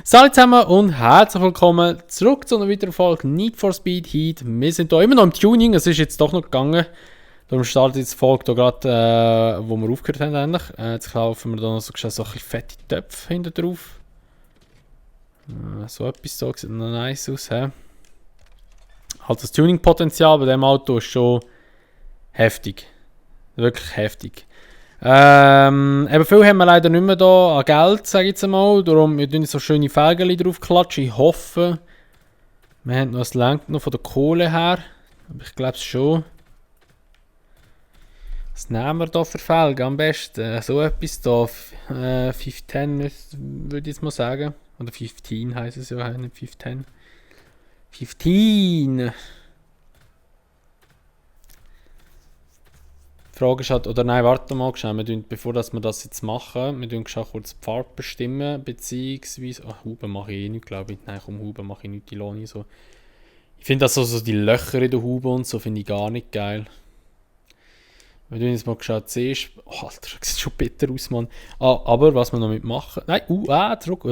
Salut zusammen und herzlich willkommen zurück zu einer weiteren Folge Need for Speed Heat. Wir sind hier immer noch im Tuning, es ist jetzt doch noch gegangen. Darum startet jetzt die Folge hier gerade, wo wir aufgehört haben endlich. Jetzt kaufen wir da noch so ein bisschen fette Töpfe hinten drauf. So etwas da sieht noch nice aus. He? Halt das Tuning-Potenzial bei diesem Auto ist schon heftig. Wirklich heftig. Eben viel haben wir leider nicht mehr da an Geld, sage ich jetzt mal. Darum wir tun so schöne Felgen drauf klatschen. Ich hoffe, wir haben noch, es lenkt noch von der Kohle her. Aber ich glaube es schon. Was nehmen wir da für Felgen am besten? So etwas da. 510 würde ich jetzt mal sagen. Oder 15 heisst es ja, nicht 510. 15! Die Frage ist halt, oder nein, warte mal, bevor wir das jetzt machen, wir tun kurz die Farbe bestimmen, beziehungsweise, Huben mache ich eh nicht, glaube ich. Nein, komm, Huben mache ich nicht, die Lohne so. Ich finde das so die Löcher in der Hube und so, finde ich gar nicht geil. Wir tun jetzt mal geschaut, zuerst, Alter, das sieht schon bitter aus, Mann. Aber was wir noch mitmachen, nein, zurück,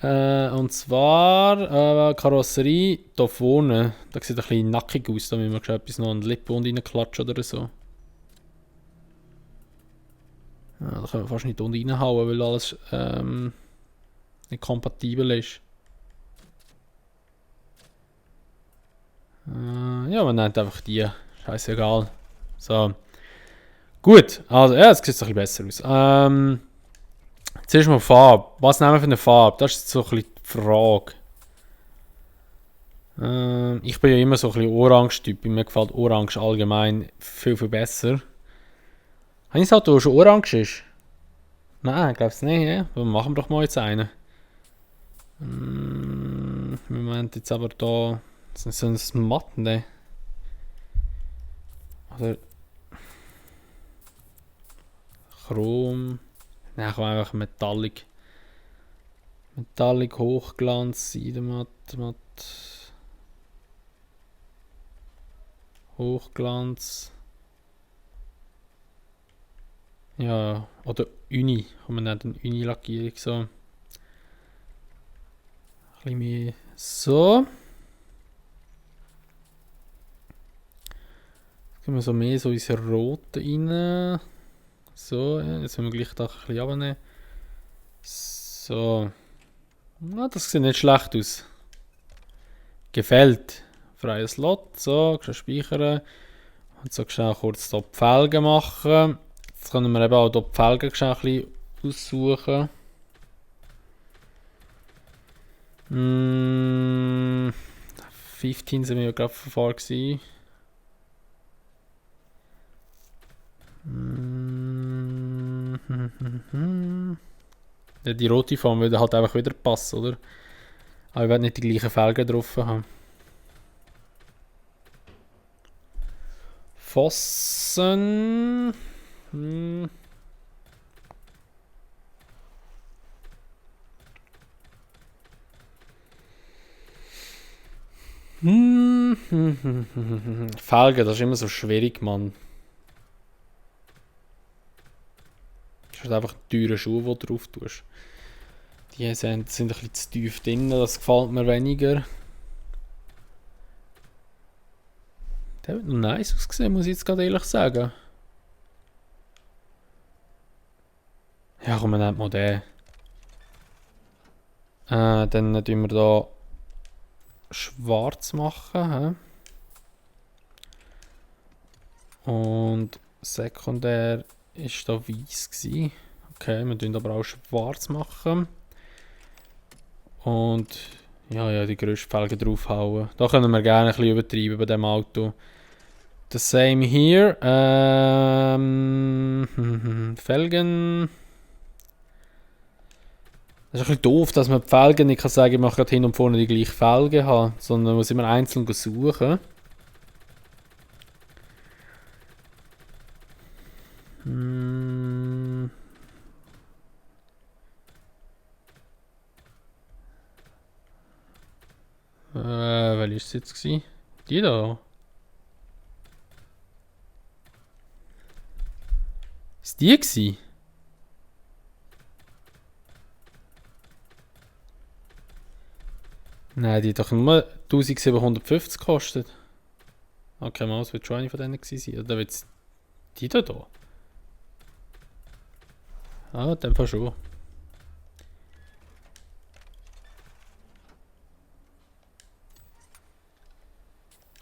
und zwar Karosserie hier vorne. Da sieht ein bisschen nackig aus, da müssen wir etwas noch an die Lippe und reinklatschen oder so. Ja, da können wir fast nicht unten reinhauen, weil alles nicht kompatibel ist. Ja, man nennt einfach die. Scheißegal. So. Gut, also ja, jetzt sieht es ein bisschen besser aus. Zuerst mal Farbe. Was nehmen wir für eine Farbe? Das ist so ein bisschen die Frage. Ich bin ja immer so ein bisschen Orange-Typ. Mir gefällt Orange allgemein viel, viel besser. Habe ich es halt, wo schon Orange ist? Nein, ich glaube es nicht. Ja? Dann machen wir doch mal jetzt einen. Wir meinen jetzt aber da. Das ist so ein Matten, ne? Oder. Chrom. Nein, komm einfach Metallic. Metallic, Hochglanz, Seidematt, matt. Hochglanz. Ja, oder Uni. Kann man nennen, Uni-Lackierung so. Ein bisschen mehr so. Jetzt gehen wir so mehr so ins Rote rein. So, ja, jetzt müssen wir gleich da ein bisschen runternehmen. So. Na, das sieht nicht schlecht aus. Gefällt. Freier Slot. So, speichern. Und so schnell kurz hier die Felgen machen. Jetzt können wir eben auch hier die Felgen schnell ein bisschen aussuchen. 15 sind wir ja gerade vor gewesen. Ja, die rote Form würde halt einfach wieder passen, oder? Aber ich werde nicht die gleichen Felgen drauf haben. Fossen. Felgen, das ist immer so schwierig, Mann. Das ist einfach teure Schuhe, die du drauf tust. Die sind ein bisschen zu tief drin, das gefällt mir weniger. Der hat noch nice ausgesehen, muss ich jetzt gerade ehrlich sagen. Ja, komm, wir nehmen mal den. Dann tun wir da schwarz machen. He? Und sekundär ist da weiß gewesen. Okay, wir tun aber auch schwarz machen. Und ja, die grössten Felgen draufhauen. Da können wir gerne ein bisschen übertreiben bei diesem Auto. The same here. Felgen. Das ist ein bisschen doof, dass man die Felgen nicht kann sagen, ich mache gerade hin und vorne die gleiche Felge haben, sondern muss immer einzeln suchen. Welche war es jetzt gewesen? Die da? Ist die gewesen? Nein, die hat doch nur 1750 gekostet. Okay, mal, es wird schon eine von denen gewesen sein. Oder wird es die da? Ah, in dem Fall schon.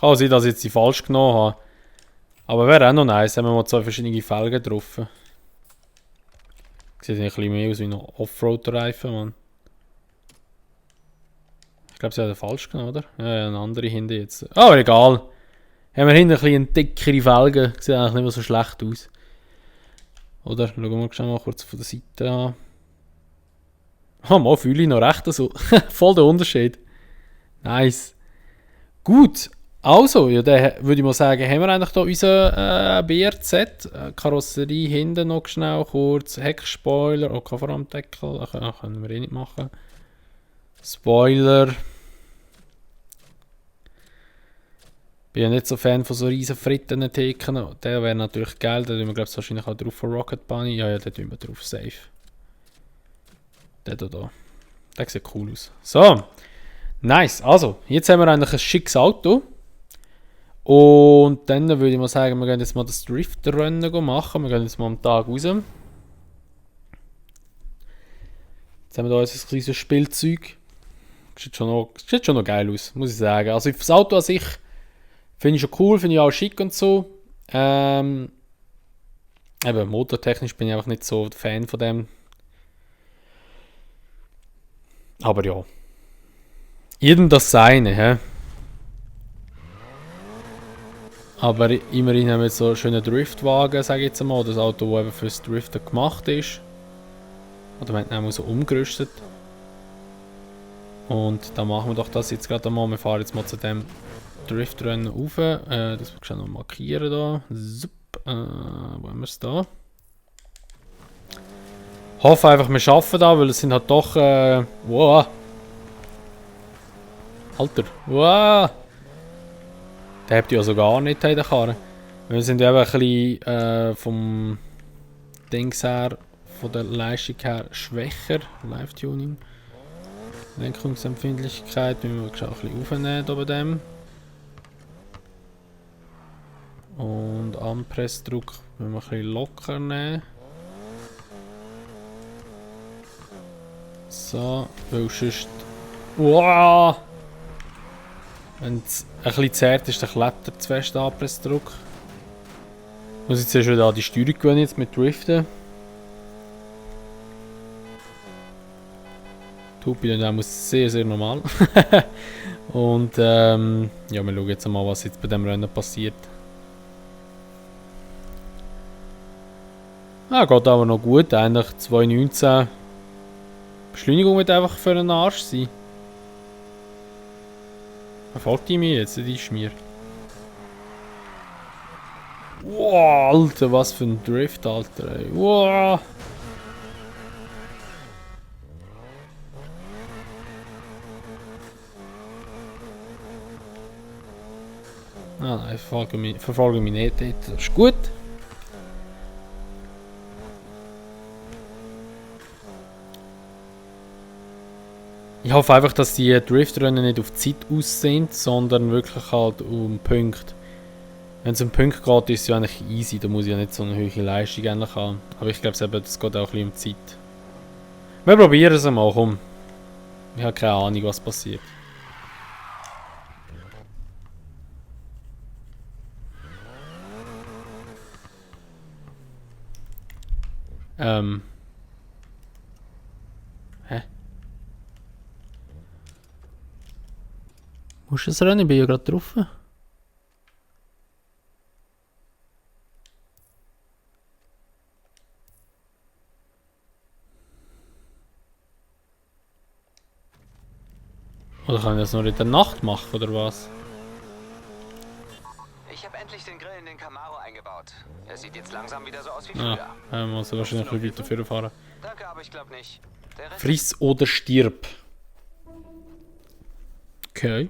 Kann sein, dass ich jetzt die falsch genommen habe. Aber wäre auch noch nice, haben wir mal 2 verschiedene Felgen drauf. Sieht ein bisschen mehr aus wie ein Offroad-Reifen, Mann. Ich glaube, sie hat den falsch genommen, oder? Ja, eine andere hinten jetzt. Aber egal. Haben wir hinten ein bisschen dickere Felgen. Sieht eigentlich nicht mehr so schlecht aus. Oder? Schauen wir schnell mal kurz von der Seite an. Ah, mal fühle ich noch recht so. Voll der Unterschied. Nice. Gut. Also, ja, dann würde ich mal sagen, haben wir eigentlich hier unser BRZ. Karosserie hinten noch schnell kurz. Heckspoiler, auch vor am Deckel. Können wir eh nicht machen. Spoiler. Bin ja nicht so Fan von so riesen Fritten-Theken. Der wäre natürlich geil. Da tun wir, glaube ich, wahrscheinlich auch drauf von Rocket Bunny. Ja, ja, da tun wir drauf. Safe. Der da. Der sieht cool aus. So. Nice. Also, jetzt haben wir eigentlich ein schickes Auto. Und dann würde ich mal sagen, wir gehen jetzt mal das Drift-Rennen machen. Wir gehen jetzt mal am Tag raus. Jetzt haben wir hier unser kleines Spielzeug. Sieht schon noch geil aus, muss ich sagen. Also das Auto an sich finde ich schon cool, finde ich auch schick und so. Eben, motortechnisch bin ich einfach nicht so Fan von dem. Aber ja. Jedem das seine, hä? Aber immerhin haben wir jetzt so einen schönen Driftwagen, sage ich jetzt mal. Das Auto, das eben fürs Driften gemacht ist. Oder wir haben so umgerüstet. Und dann machen wir doch das jetzt gerade einmal. Wir fahren jetzt mal zu dem Driftrennen rauf. Das muss ich noch markieren da. Zup. Wo haben wir es da? Ich hoffe einfach, wir schaffen da, weil es sind halt doch. Wow. Alter. Wow. Der habt ihr also gar nicht in der Karre. Wir sind ja eben ein bisschen vom Dings her, von der Leistung her schwächer. Live-Tuning. Lenkungsempfindlichkeit müssen wir auch ein bisschen aufnehmen hier bei dem. Und Anpressdruck müssen wir ein bisschen locker nehmen. So, weil sonst... Wow! Wenn es ein bisschen zährt ist, dann klettert zu fest der Anpressdruck. Ich muss jetzt erst wieder an die Steuerung gewöhnen, jetzt mit Driften. Tupi dann muss sehr, sehr normal. Und ja, wir schauen jetzt mal, was jetzt bei dem Rennen passiert. Geht aber noch gut, eigentlich 2,19. Beschleunigung wird einfach für einen Arsch sein. Verfolgt die mir jetzt, die ist mir. Wow, Alter, was für ein Drift, Alter, ey. Wow. Nein, verfolge mich nicht dort. Das ist gut. Ich hoffe einfach, dass die Driftrennen nicht auf Zeit aus sind, sondern wirklich halt um Punkte. Wenn es um Punkte geht, ist es ja eigentlich easy. Da muss ich ja nicht so eine hohe Leistung eigentlich haben. Aber ich glaube, das geht auch ein bisschen um Zeit. Wir probieren es mal, komm. Ich habe keine Ahnung, was passiert. Hä? Musst du das rennen? Ich bin ja gerade drauf. Oder kann ich das nur in der Nacht machen, oder was? Ich habe endlich den Grill in den Camaro eingebaut. Er sieht jetzt langsam wieder so aus wie früher. Ja, muss wahrscheinlich ein bisschen weiter fahren. Danke, aber ich glaube nicht. Friss oder stirb. Okay.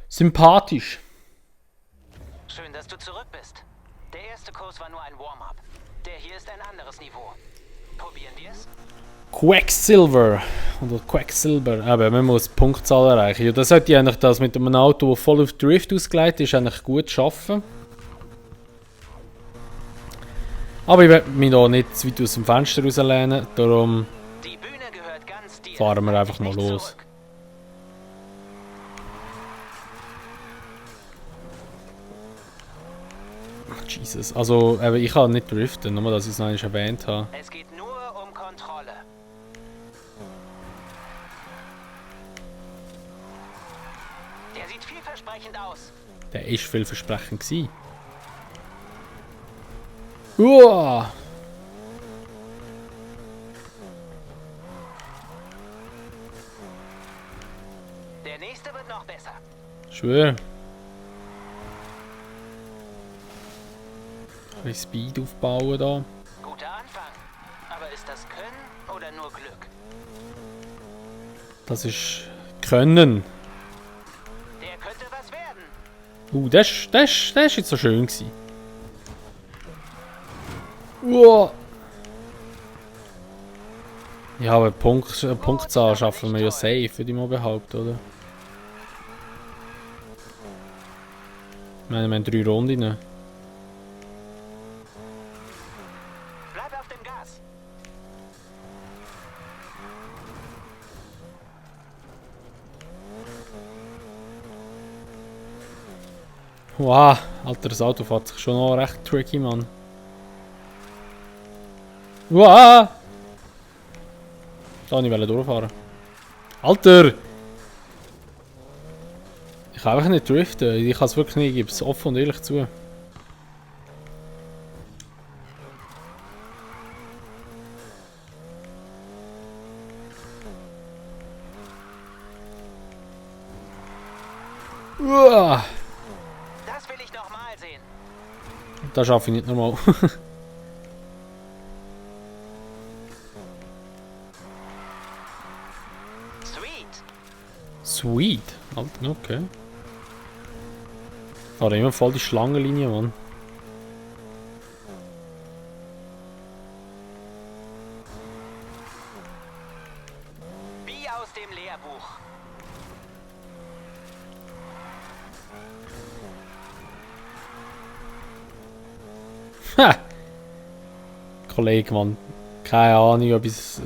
Sympathisch. Schön, dass du zurück bist. Der erste Kurs war nur ein Warm-up. Der hier ist ein anderes Niveau. Probieren wir es? Quacksilver. Oder Quacksilber. Aber man muss die Punktzahl erreichen. Ja, das sollte ich eigentlich das mit einem Auto, das voll auf Drift ausgelegt ist, eigentlich gut schaffen. Aber ich werde mich da nicht zu weit aus dem Fenster rauslehnen, darum Die Bühne gehört ganz dir. fahren wir Halt einfach dich mal nicht los. zurück. Jesus, also ich kann nicht driften, nur dass ich es noch nicht erwähnt habe. Es geht nur um Kontrolle. Der sieht vielversprechend aus. Der ist vielversprechend gewesen. Uah! Der nächste wird noch besser. Schwör. Ein bisschen Speed aufbauen da. Guter Anfang. Aber ist das Können oder nur Glück? Das ist Können. Der könnte was werden. Der ist jetzt so schön gewesen. Uah! Ja, aber Punktzahl schaffen wir ja safe, würde ich mal behaupten, oder? Ich meine, wir haben 3 Runden. Bleib auf dem Gas. Wow, Alter, das Auto fährt sich schon noch recht tricky, Mann. Wow! Da wollte ich durchfahren. Alter! Ich kann einfach nicht driften. Ich kann es wirklich nicht. Ich gebe es offen und ehrlich zu. Uah! Das will ich noch mal sehen. Das schaffe ich nicht normal. Sweet. Sweet. Alter, okay. Fahre immer voll die Schlangenlinie, Mann. Wie aus dem Lehrbuch. Ha! Kollege, Mann. Keine Ahnung, ob ich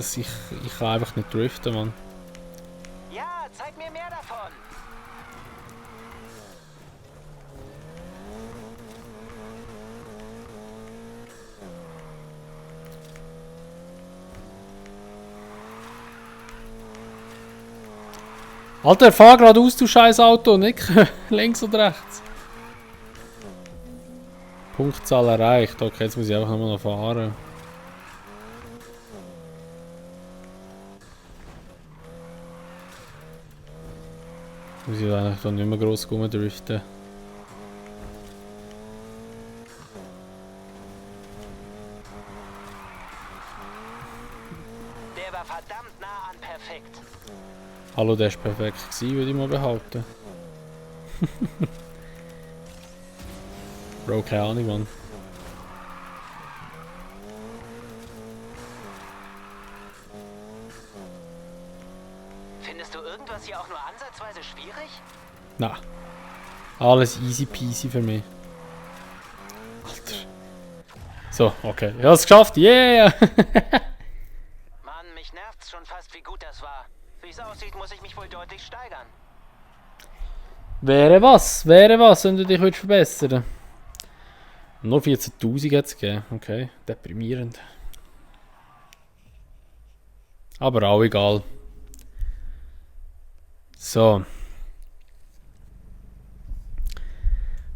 kann einfach nicht driften, Mann. Ja, zeig mir mehr davon. Alter, fahr geradeaus, du scheiß Auto, nicht links oder rechts. Punktzahl erreicht. Okay, jetzt muss ich einfach nochmal noch fahren. Muss ich eigentlich dann nicht mehr gross rumdriften. Der war verdammt nah an perfekt. Hallo, der ist perfekt gewesen, würde ich mal behaupten. Bro, keine Ahnung, Mann. Findest du irgendwas hier auch nur ansatzweise schwierig? Na. Alles easy peasy für mich. Alter. So, okay. Ich hab's geschafft. Yeah! Mann, mich nervt's schon fast, wie gut das war. Wie es aussieht, muss ich mich wohl deutlich steigern. wäre was, wenn du dich willst verbessern. Nur 14.000 hat es gegeben. Okay, deprimierend. Aber auch egal. So.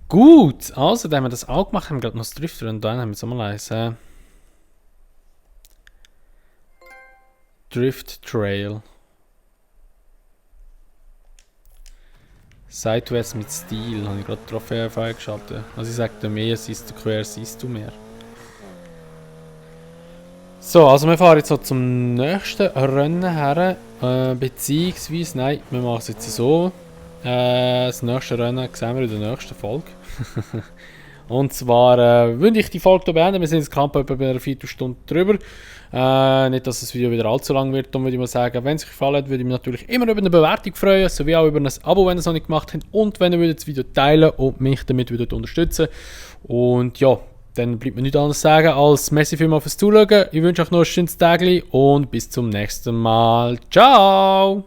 Gut, also dann haben wir das auch gemacht, haben wir gerade noch das Drifter und dann haben wir es mal eins. Drift Trail. Seitwärts mit Stil, habe ich gerade Trophäe freigeschaltet. Also ich sagte mehr, siehst du quer, siehst du mehr. So, also wir fahren jetzt noch zum nächsten Rennen her. Beziehungsweise, nein, wir machen es jetzt so. Das nächste Rennen sehen wir in der nächsten Folge. Und zwar würde ich die Folge hier beenden. Wir sind jetzt knapp etwa bei einer Viertelstunde drüber. Nicht, dass das Video wieder allzu lang wird. Darum würde ich mal sagen, wenn es euch gefallen hat, würde ich mich natürlich immer über eine Bewertung freuen, sowie auch über ein Abo, wenn ihr es noch nicht gemacht habt. Und wenn ihr das Video teilen und mich damit wieder unterstützen. Und ja, dann bleibt mir nichts anderes sagen als merci vielmals fürs Zuschauen. Ich wünsche euch noch ein schönes Tag und bis zum nächsten Mal. Ciao!